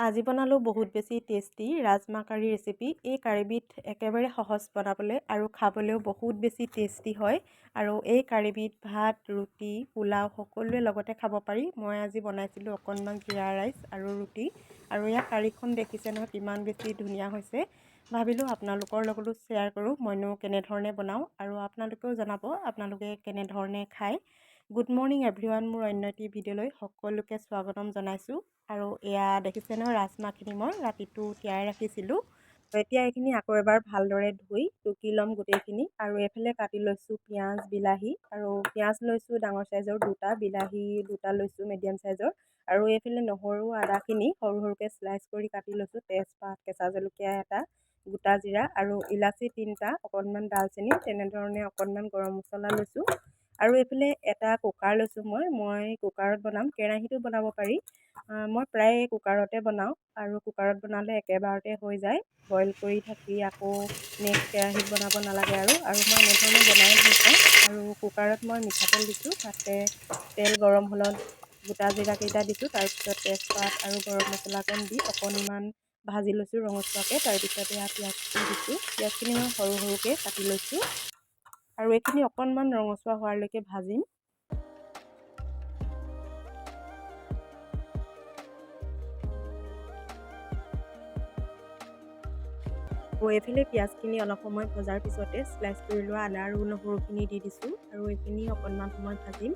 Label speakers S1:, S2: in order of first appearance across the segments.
S1: আজি বনালোঁ বহুত বেছি টেষ্টি ৰাজমাহ কাৰী ৰেচিপি। এই কাৰীবিধ একেবাৰে সহজ বনাবলৈ আৰু খাবলৈও বহুত বেছি টেষ্টি হয়। আৰু এই কাৰীবিধ ভাত, ৰুটি, পোলাও সকলোৰে লগতে খাব পাৰি। মই আজি বনাইছিলোঁ অকণমান জিৰা ৰাইচ আৰু ৰুটি। আৰু ইয়াৰ কাৰীখন দেখিছে নহয় কিমান বেছি ধুনীয়া হৈছে। ভাবিলোঁ আপোনালোকৰ লগতো শ্বেয়াৰ কৰোঁ মইনো কেনেধৰণে বনাওঁ, আৰু আপোনালোকেও জনাব আপোনালোকে কেনেধৰণে খায়। গুড মৰ্ণিং এভৰিৱান, মোৰ অন্য এটি ভিডিঅ'লৈ সকলোকে স্বাগতম জনাইছোঁ। আৰু এয়া দেখিছে নহয় ৰাজমাহখিনি মই ৰাতিটো তিয়াই ৰাখিছিলোঁ। এতিয়া এইখিনি আকৌ এবাৰ ভালদৰে ধুই টুকি ল'ম গোটেইখিনি। আৰু এইফালে কাটি লৈছোঁ পিঁয়াজ, বিলাহী। আৰু পিঁয়াজ লৈছোঁ ডাঙৰ চাইজৰ দুটা, বিলাহী দুটা লৈছোঁ মিডিয়াম চাইজৰ। আৰু এইফালে নহৰু আদাখিনি সৰু সৰুকৈ শ্লাইচ কৰি কাটি লৈছোঁ, তেজপাত, কেঁচা জলকীয়া এটা, গোটা জিৰা আৰু ইলাচি তিনিটা, অকণমান ডালচেনি, তেনেধৰণে অকণমান গৰম মছলা লৈছোঁ। আৰু এইফালে এটা কুকাৰ লৈছোঁ, মই কুকাৰত বনাম, কেৰাহীতো বনাব পাৰি। মই প্ৰায় কুকাৰতে বনাওঁ আৰু কুকাৰত বনালে একেবাৰতে হৈ যায়। বইল কৰি থাকি আকৌ নেক্সট কেৰাহীত বনাব নালাগে। আৰু মই এনেধৰণে বনাই ভাল পাওঁ। আৰু কুকাৰত মই মিঠাতেল দিছোঁ, তাতে তেল গৰম হ'লত গোটা জিৰাকেইটা দিছোঁ, তাৰপিছত তেজপাত আৰু গৰম মছলাকণ দি অকণমান ভাজি লৈছোঁ ৰঙচুৱাকৈ। তাৰপিছত এয়া পিঁয়াজখিনি দিছোঁ। পিঁয়াজখিনি মই সৰু সৰুকৈ কাটি লৈছোঁ আৰু এইখিনি অকণমান ৰঙচুৱা হোৱালৈকে ভাজিম। এইফালে পিঁয়াজখিনি অলপ সময় ভজাৰ পিছতে শ্লাইচ কৰি লোৱা আদা আৰু নহৰুখিনি দি দিছোঁ আৰু এইখিনি অকণমান সময় ভাজিম।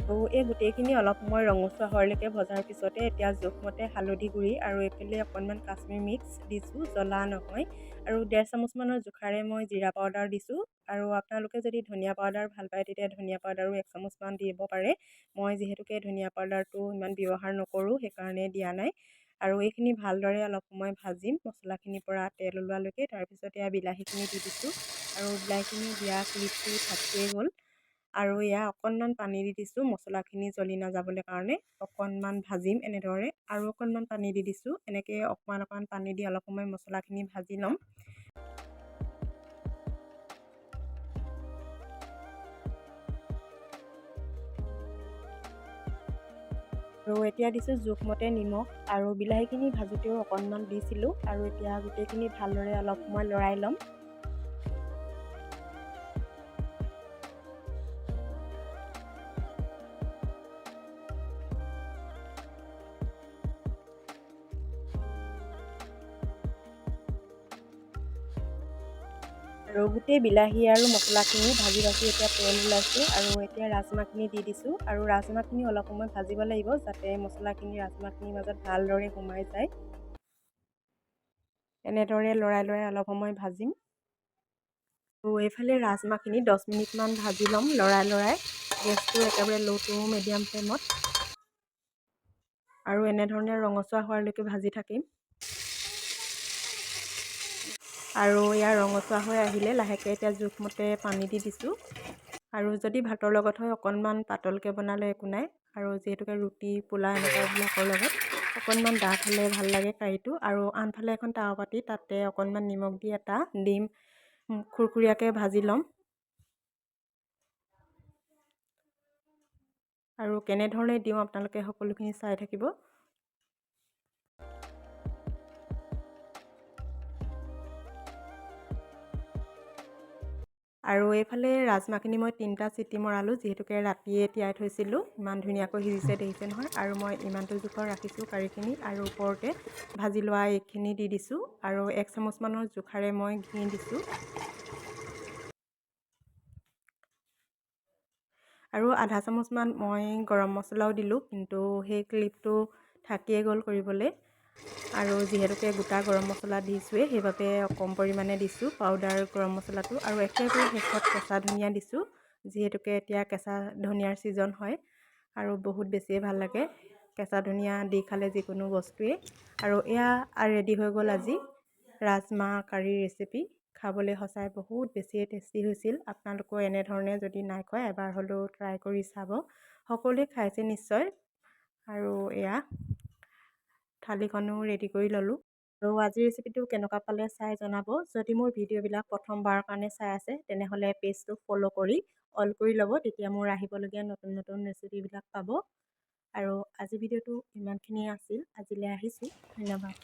S1: আৰু এই গোটেইখিনি অলপ সময় ৰঙচুৱা হোৱালৈকে ভজাৰ পিছতে এতিয়া জোখমতে হালধি গুড়ি আৰু এইফালে অকণমান কাশ্মীৰ মিক্স দিছোঁ, জ্বলা নহয়। আৰু 1.5 চামুচমানৰ জোখাৰে মই জিৰা পাউডাৰ দিছোঁ। আৰু আপোনালোকে যদি ধনিয়া পাউডাৰ ভাল পায় তেতিয়া ধনিয়া পাউডাৰো 1 চামুচমান দিব পাৰে। মই যিহেতুকে ধনিয়া পাউডাৰটো ইমান ব্যৱহাৰ নকৰোঁ সেইকাৰণে দিয়া নাই। আৰু এইখিনি ভালদৰে অলপ সময় ভাজিম মছলাখিনিৰ পৰা তেল ওলোৱালৈকে। তাৰপিছত এয়া বিলাহীখিনি দি দিছোঁ। আৰু বিলাহীখিনি দিয়া ক্লিপটো থাকিয়ে গ'ল। আৰু এয়া অকণমান পানী দি দিছোঁ মছলাখিনি জ্বলি নাযাবলৈ কাৰণে। অকণমান ভাজিম এনেদৰে আৰু অকণমান পানী দি দিছোঁ। এনেকৈ অকণমান অকণমান পানী দি অলপ সময় মছলাখিনি ভাজি ল'ম। আৰু এতিয়া দিছোঁ জোখমতে নিমখ। আৰু বিলাহীখিনি ভাজোঁতেও অকণমান দিছিলোঁ। আৰু এতিয়া গোটেইখিনি ভালদৰে অলপ সময় লৰাই ল'ম। আৰু গোটেই বিলাহী আৰু মছলাখিনি ভাজি ভাজি এতিয়া তেল ওলাইছে। আৰু এতিয়া ৰাজমাহখিনি দি দিছোঁ। আৰু ৰাজমাহখিনি অলপ সময় ভাজিব লাগিব যাতে মছলাখিনি ৰাজমাহখিনিৰ মাজত ভালদৰে সোমাই যায়। এনেদৰে লৰাই লৰাই অলপ সময় ভাজিম। আৰু এইফালে ৰাজমাহখিনি 10 মিনিটমান ভাজি ল'ম লৰাই লৰাই, গেছটো একেবাৰে ল' টু মিডিয়াম ফ্লেমত। আৰু এনেধৰণে ৰঙচুৱা হোৱালৈকে ভাজি থাকিম। আৰু ইয়াৰ ৰঙচুৱা হৈ আহিলে লাহেকৈ এতিয়া জোখমতে পানী দি দিছোঁ। আৰু যদি ভাতৰ লগত হয় অকণমান পাতলকৈ বনালে একো নাই। আৰু যিহেতুকে ৰুটি, পোলাও এনেকুৱাবিলাকৰ লগত অকণমান ডাঠ হ'লে ভাল লাগে কাৰীটো। আৰু আনফালে এখন তাৱা পাতি তাতে অকণমান নিমখ দি এটা ডিম খুৰখুৰীয়াকৈ ভাজি ল'ম। আৰু কেনেধৰণে দিওঁ আপোনালোকে সকলোখিনি চাই থাকিব। আৰু এইফালে ৰাজমাহখিনি মই 3টা চিটি মৰালোঁ, যিহেতুকে ৰাতিয়ে তিয়াই থৈছিলোঁ। ইমান ধুনীয়াকৈ সিজিছে দেখিছে নহয়। আৰু মই ইমানটো জোখৰ ৰাখিছোঁ কাৰীখিনি। আৰু ওপৰতে ভাজি লোৱা এইখিনি দি দিছোঁ। আৰু 1 চামুচমানৰ জোখাৰে মই ঘি দিছোঁ। আৰু আধা চামুচমান মই গৰম মছলাও দিলোঁ, কিন্তু সেই ক্লিপটো থাকিয়ে গ'ল কৰিবলৈ। আৰু যিহেতুকে গোটা গৰম মছলা দিছোঁৱেই সেইবাবে কম পৰিমাণে দিছোঁ পাউডাৰ গৰম মছলাটো। আৰু একেবাৰে শেষত কেঁচা ধনিয়া দিছোঁ, যিহেতুকে এতিয়া কেঁচা ধনিয়াৰ ছিজন হয় আৰু বহুত বেছিয়ে ভাল লাগে কেঁচা ধনিয়া দি খালে যিকোনো বস্তুৱেই। আৰু এয়া ৰেডি হৈ গ'ল আজি ৰাজমাহ কাৰী ৰেচিপি। খাবলৈ সঁচাই বহুত বেছিয়ে টেষ্টি হৈছিল। আপোনালোকেও এনেধৰণে যদি নাই খোৱা এবাৰ হ'লেও ট্ৰাই কৰি চাব। সকলোৱে খাইছে নিশ্চয়। আৰু এয়া থালিখনো ৰেডি কৰি ল'লোঁ। আৰু আজিৰ ৰেচিপিটো কেনেকুৱা পালে চাই জনাব। যদি মোৰ ভিডিঅ'বিলাক প্ৰথমবাৰৰ কাৰণে চাই আছে তেনেহ'লে পেজটো ফ'ল' কৰি অল কৰি ল'ব, তেতিয়া মোৰ আহিবলগীয়া নতুন নতুন ৰেচিপিবিলাক পাব। আৰু আজি ভিডিঅ'টো ইমানখিনিয়ে আছিল, আজিলৈ আহিছোঁ, ধন্যবাদ।